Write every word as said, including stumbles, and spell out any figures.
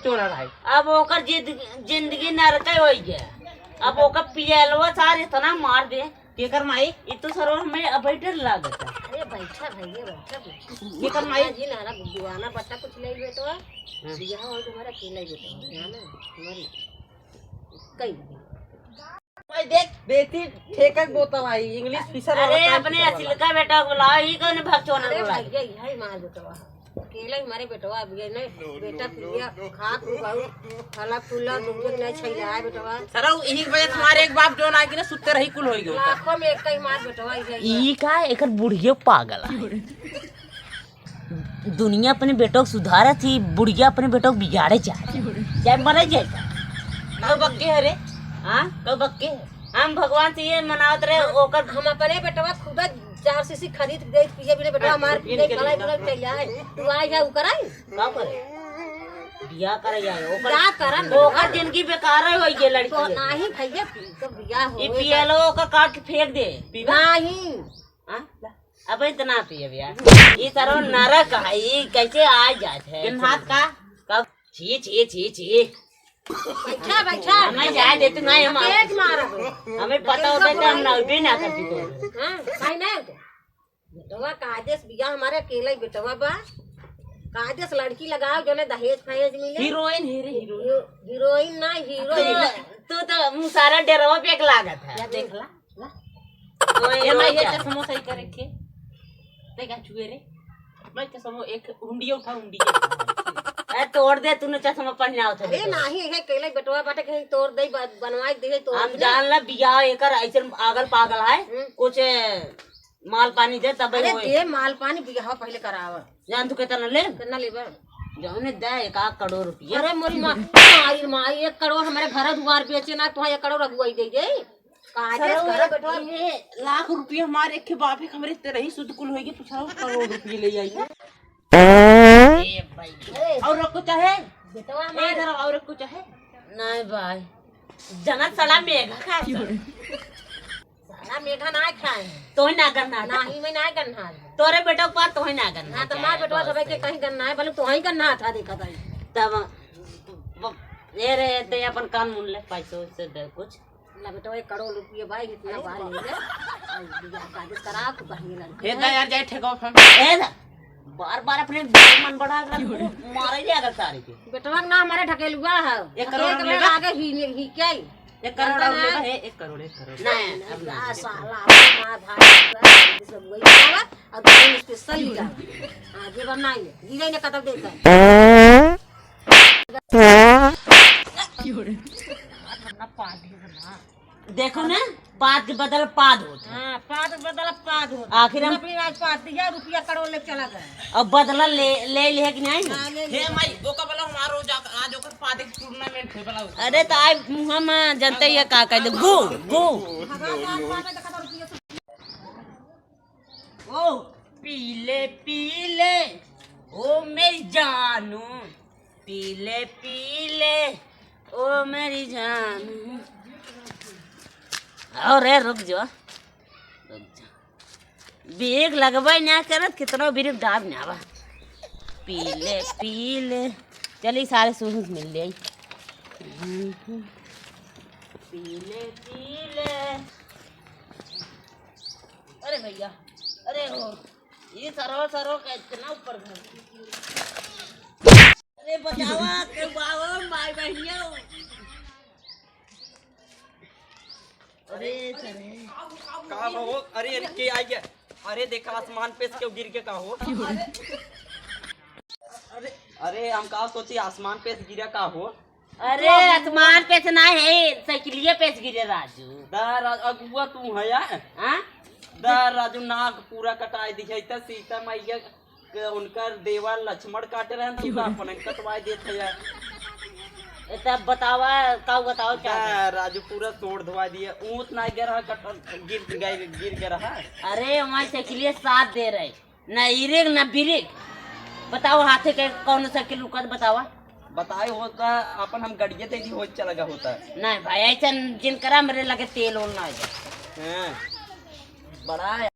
चोरा रहा है। अब ओकर जिद-, जिंदगी नरके होइ गया। अब ओकर पियलवा सार इतना मार दे। केकर माई? ई तो सरवा हमें अब डर लागत है। अरे बैठा भैया, बैठा, बैठा। केकर माई? जी ना, ना, दीवाना पट्टा कुछ नहीं बेटवा। हाँ। बियाह हो तुम्हारा अकेला ही बेटवा, जाना? हमारी कई भाई देख, बेटी ठेका के बोतल आई, English पीसर वाला अरे, काम अपने पीसर वाला। असिलका बेटा को लाओ, ई कौन भगचोना अरे को लाओ? भैया, यही मार बेटवा। अकेला ही मारे बेटवा, अब ये नहीं, बेटा पिया, खा तू बाऊ, फला फूला, तुम जन नहीं छैला है बेटवा। सरऊ, यही वजह से हमारे एक बाप जो ना कि ना सुत्ते रही कुल होई गयो। लाखों में एक ही मार बेटवा, यही ई का एकर बुढ़ियो पागल है। दुनिया अपने बेटो के सुधारत ही, बुढ़िया अपने बेटो के बिगाड़े चाहे। चाहे मरे जाए। कब बक्के है रे? हाँ? कब बक्के है? हम भगवान से ये मनावत रहे, ओकर हम अपने बेटवा खुदा चार सीसी खरीद के दे पिए बिना बेटवा हाँ, मार इनके पीले लिए। भलाई भलाई चल जाए। तू आई है, उ कराई? का करे? बियाह करे जाए। ओकर, का करन? ओकर जिंदगी बेकार है, होई ये लड़की तो है। नहीं भैया, तो बियाह हो ये गए पियलो ओकर काट के फेंक दे। पीबा? नहीं। हाँ? अबे इतना पिए भैया। ये सारा नरक है, ये कैसे आ जात है? गन्हात का? कब? छी, छी, छी, छी। बैठा, बैठा। हमें जाए दे तू, नहीं हम तेज मारा। हमें पता होता है तो हम ना भी ना करती तो। हाँ, भाई नहीं होते। बेटवा कायदे से बियाह हमारे अकेला ही बेटवा बा। कायदे से लड़की लगाओ, जोने दहेज फहेज मिले। हीरोइन है रे, हीरोइन। हीरो-, हीरोइन ना, हीरो। तू तो, तू तो मुसारा डेरवा पे एक लागत है। क्या देख ला? ए माई, ये चश्मो सही करे के। ते का छुए रे? मैं चश्मो एक हुंडिया उठा, हुंडिया। ए, तोड़ दे, तूने चश्मा पहनावत है अरे तो। नाही, हे केले बेटवा बाटे, कहीं तोड़ दे, ब-, बनवाई दे, तोड़ हम दे। जान ला बियाह एकर ऐसे आगल पागल है, हम्म। कुछ माल पानी दे तब अरे होए। दे माल पानी, बियाह पहले करावा। जान तू कितना ले? कितना लेबा? जाने दे एक आध करोड़ रुपया। अरे मोरी माँ, माई, माई, एक करोड़ हमारे घर दुआर बेचे ना, तुहा एक करोड़ अगुवाई दे दे। काहे सरऊ, करत ये लाख रुपया हमारे एक बाप है, हमरे तेरे ही सुध कुल होई के पूछा करोड़ रुपया ले आई है। ए भाई। ए, और रखो चाहे? बेटवा ए, हमार इधर और रखो चाहे? नहीं भाई। जनत सड़ा मेघा खा। सड़ा मेघा ना खाए। तोही ना गन्ना। नाही, मैं ना गन्ना। तोरे बेटा के पास तोही ना गन्ना। हाँ, तो मार बेटवा सबे के कहीं गन्ना है, भले तोही गन्ना था देखा भाई। तब, ब-, ये रे, ते अपन कान मुन ले, पैसों से दे कुछ। ना बेटा, एक करोड़ रुपये भाई, इतना बाहर ले ले। और बियाह शादी करा, तू कहीं लड़के ए, दा यार, जाए ठेका उठा। ए, दा, बार बार अपने मन बढ़ा कर मारे जाएगा सारे के। बेटवा के नाम हमारे ढकेलुआ है। एक करोड़ हम लेबा? आगे ही, ही क्या ही? एक करोड़ हम लेबा? है, एक करोड़, एक करोड़। नहीं, अब ना। आ, साला, अपने माँ भाई का, सब वही जावा, अब तुम special ही जावा। हाँ, ये बनना ही है। जीजा ने कतब देता है। देखो ना, पाद के बदल पाद होत है। हाँ, पाद के बदल पाद होत है। आखिर हम अपनी आज पाद दिया, रुपया करोड़ ले चला गया। अब बदला ले, ले लिया कि नहीं? हाँ, ले लिया। हे माई, ओका बोला हमारो जा, आज ओकर पाद के tournament है, बोला ओका। अरे, तो आज मुँह में जनते ही है, का कह दे, गो, गो। भगवान का पाद में देखा था रुपया। ओ पीले पीले, ओ मेरी जानू, पीले पीले, ओ मेरी जानू। अरे रुक जो, रुक जो। ब्रेक लगबे ना करत, कितना ब्रेक दाब ना बा। पीले पीले, चली सारे सूरज मिल ले। पीले पीले। अरे भैया, अरे हो, ये सरो सरो का इतना ऊपर घर। अरे बचावा, के बाबा, माई बहिनिया। अरे सरे। का हो? अरे, अरे, के आ गया? अरे, देखा, आसमान पे से क्यों गिर के का हो? अरे, अरे, हम का सोची, आसमान पे से गिरा का हो? अरे, आसमान पे से ना है, साइकिलिया पे से गिरे राजू। दा रा-, अगुआ तू है यार। हाँ? दा राजू, नाक पूरा कटाई दिखाई था, सीता मैया के उनकर देवर लक्ष्मण काटे रहन, तू तो अपन कटवाई देत है यार। ए, तब बतावा, का बताओ, क्या दा राजू, पूरा तोड़ धोवा दिए, ऊँच ना गिर रहा, कट-, गिर गए, गिर गए रहा। अरे, हमारी साइकिलिया साथ दे रहे। ना इरेक, ना बिरेक। बताओ, हाथे के कौन साइकिल रुकत, बतावा। बताए होता, अपन हम गड़िया दे दी, हो चला गया होता। नहीं भाई, ऐसा जिन करा, मेरे लगे तेल ओल ना है। हाँ, बड़ा है।